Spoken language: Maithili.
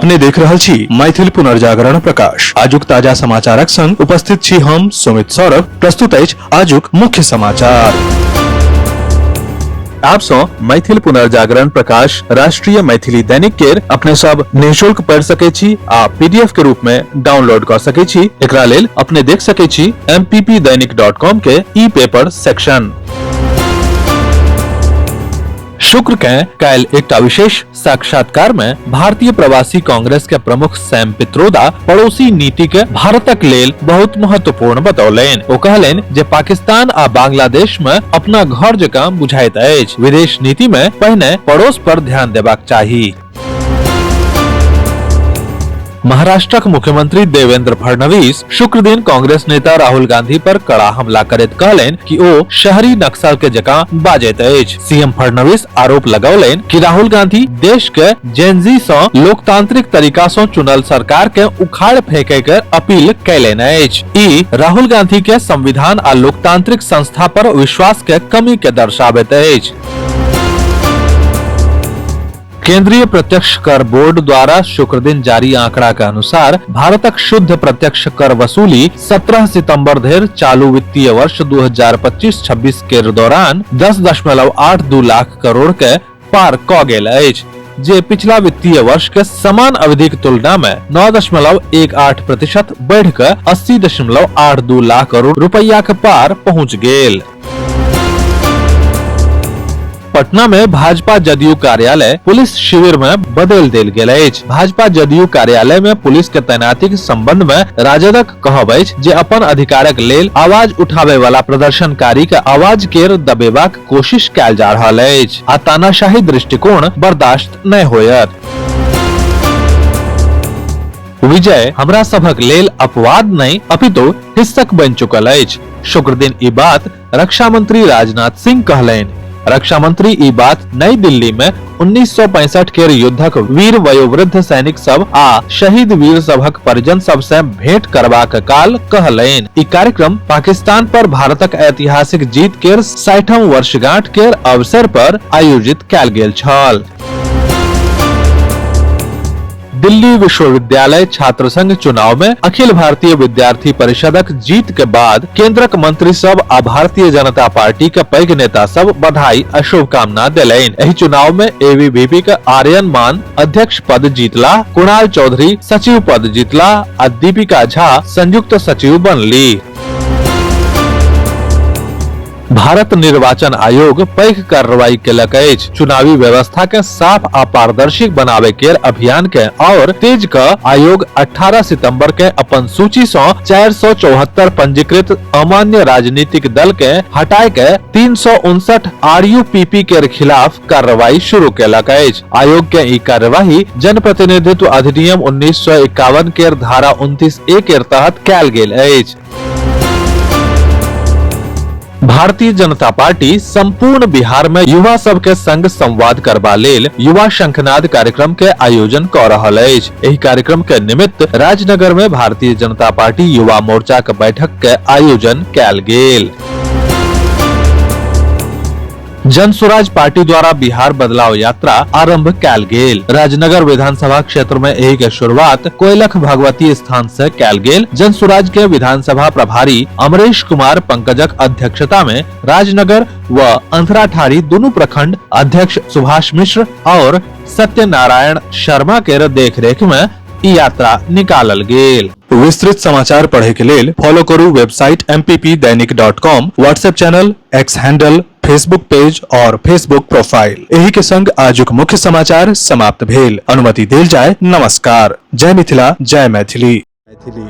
अपने देख रहल छी मैथिल पुनर्जागरण प्रकाश। आजुक ताजा समाचारक संग उपस्थित छी हम सुमित सौरभ। प्रस्तुत अछि आजुक मुख्य समाचार। आप सौ मैथिल पुनर्जागरण प्रकाश राष्ट्रीय मैथिली दैनिक केर अपने सब निःशुल्क पढ़ सके छी आ पीडीएफ के रूप में डाउनलोड कर सके छी। एकरा लेल अपने देख सके छी mppdainik.com के ई पेपर सेक्शन। शुक्र के काल्हि एकटा विशेष साक्षात्कार में भारतीय प्रवासी कांग्रेस के प्रमुख सैम पित्रोदा पड़ोसी नीति के भारतक लेल बहुत महत्वपूर्ण बतौलनि। ओ कहलनि जे पाकिस्तान आ बांग्लादेश में अपना घर जकां बुझाइत अछि। विदेश नीति में पहिने पड़ोस पर ध्यान देबाक चाही। महाराष्ट्रक मुख्यमंत्री देवेंद्र फडणवीस शुक्र दिन कांग्रेस नेता राहुल गांधी पर कड़ा हमला करैत कहलनि कि ओ शहरी नक्सल के जकां बाजैत अछि। सीएम फडणवीस आरोप लगौलनि कि राहुल गांधी देश के जेनजी सं लोकतांत्रिक तरीका सं चुनल सरकार के उखाड़ फेंके के अपील कयलनि अछि। ई राहुल गांधी के संविधान आ लोकतांत्रिक संस्था पर विश्वास के कमी के दर्शाबैत अछि। केंद्रीय प्रत्यक्ष कर बोर्ड द्वारा शुक्र दिन जारी आंकड़ा के अनुसार भारतक शुद्ध प्रत्यक्ष कर वसूली 17 सितंबर धरि चालू वित्तीय वर्ष 2025-26 के दौरान 10.82 लाख करोड़ के पार क गेल अछि, जे पिछला वित्तीय वर्ष के समान अवधि के तुलना में 9.18% बढ़ि क 80.82 लाख करोड़ रुपया के पार पहुंच गेल। पटना में भाजपा जदयू कार्यालय पुलिस शिविर में बदल देल गेल अछि। भाजपा जदयू कार्यालय में पुलिस के तैनाती के संबंध में राजदक कहब अछि जे अपन अधिकारक लेल आवाज उठावे वाला प्रदर्शनकारी के आवाज केर दबेबाक कोशिश कयल जा रहल अछि आ तानाशाही दृष्टिकोण बर्दाश्त नहि होयत। विजय हमरा सभक लेल अपवाद नहि अपितु हिस्सक बनि चुकल अछि। शुक्र दिन ई बात रक्षा मंत्री राजनाथ सिंह कहलनि। रक्षा मंत्री ई बात नई दिल्ली में 1965 केर युद्धक वीर वयोवृद्ध सैनिक सब आ शहीद वीर सभक परिजन सब से भेंट करबाक काल कहलनि। ई कार्यक्रम पाकिस्तान पर भारतक ऐतिहासिक जीत केर 60म वर्षगांठ केर अवसर पर आयोजित कयल गेल छल। दिल्ली विश्वविद्यालय छात्र संघ चुनाव में अखिल भारतीय विद्यार्थी परिषदक जीत के बाद केंद्रक मंत्री सब आ भारतीय जनता पार्टी के पैघ नेता सब बधाई आ शुभकामना देलनि। एहि चुनाव में एबीवीपी के आर्यन मान अध्यक्ष पद जीतला, कुणाल चौधरी सचिव पद जीतला आ दीपिका झा संयुक्त सचिव बनली। भारत निर्वाचन आयोग पैघ कार्रवाई केलक अछि। चुनावी व्यवस्था के साफ आ पारदर्शी बनावे के अभियान के और तेज क आयोग 18 सितंबर के अपन सूची सँ 474 पंजीकृत अमान्य राजनीतिक दल के हटाय के 359 आरयूपीपी के खिलाफ कार्रवाई शुरू केलक अछि। आयोग के ई कार्यवाही जनप्रतिनिधित्व अधिनियम 1951 के धारा 29 ए के तहत कयल गेल अछि। भारतीय जनता पार्टी संपूर्ण बिहार में युवा सब के संग संवाद करबा लेल युवा शंखनाद कार्यक्रम के आयोजन क रहल अछि। एहि कार्यक्रम के निमित्त राजनगर में भारतीय जनता पार्टी युवा मोर्चा के बैठक के आयोजन कयल गेल। जन स्वराज पार्टी द्वारा बिहार बदलाव यात्रा आरंभ कयल गेल। राजनगर विधानसभा क्षेत्र में एहि के शुरुआत कोयलख भगवती स्थान से कयल गेल। जन स्वराज के विधानसभा प्रभारी अमरेश कुमार पंकजक अध्यक्षता में राजनगर व अंधराठाड़ी दोनों प्रखंड अध्यक्ष सुभाष मिश्र और सत्यनारायण शर्मा के देखरेख में ई यात्रा निकालल गेल। विस्तृत समाचार पढ़े के लेल फॉलो करू website mppdainik.com, WhatsApp channel, X handle, Facebook page और फेसबुक प्रोफाइल। एही के संग आजुक मुख्य समाचार समाप्त भेल। अनुमति देल जाय। नमस्कार। जय मिथिला, जय मैथिली। मैथिली।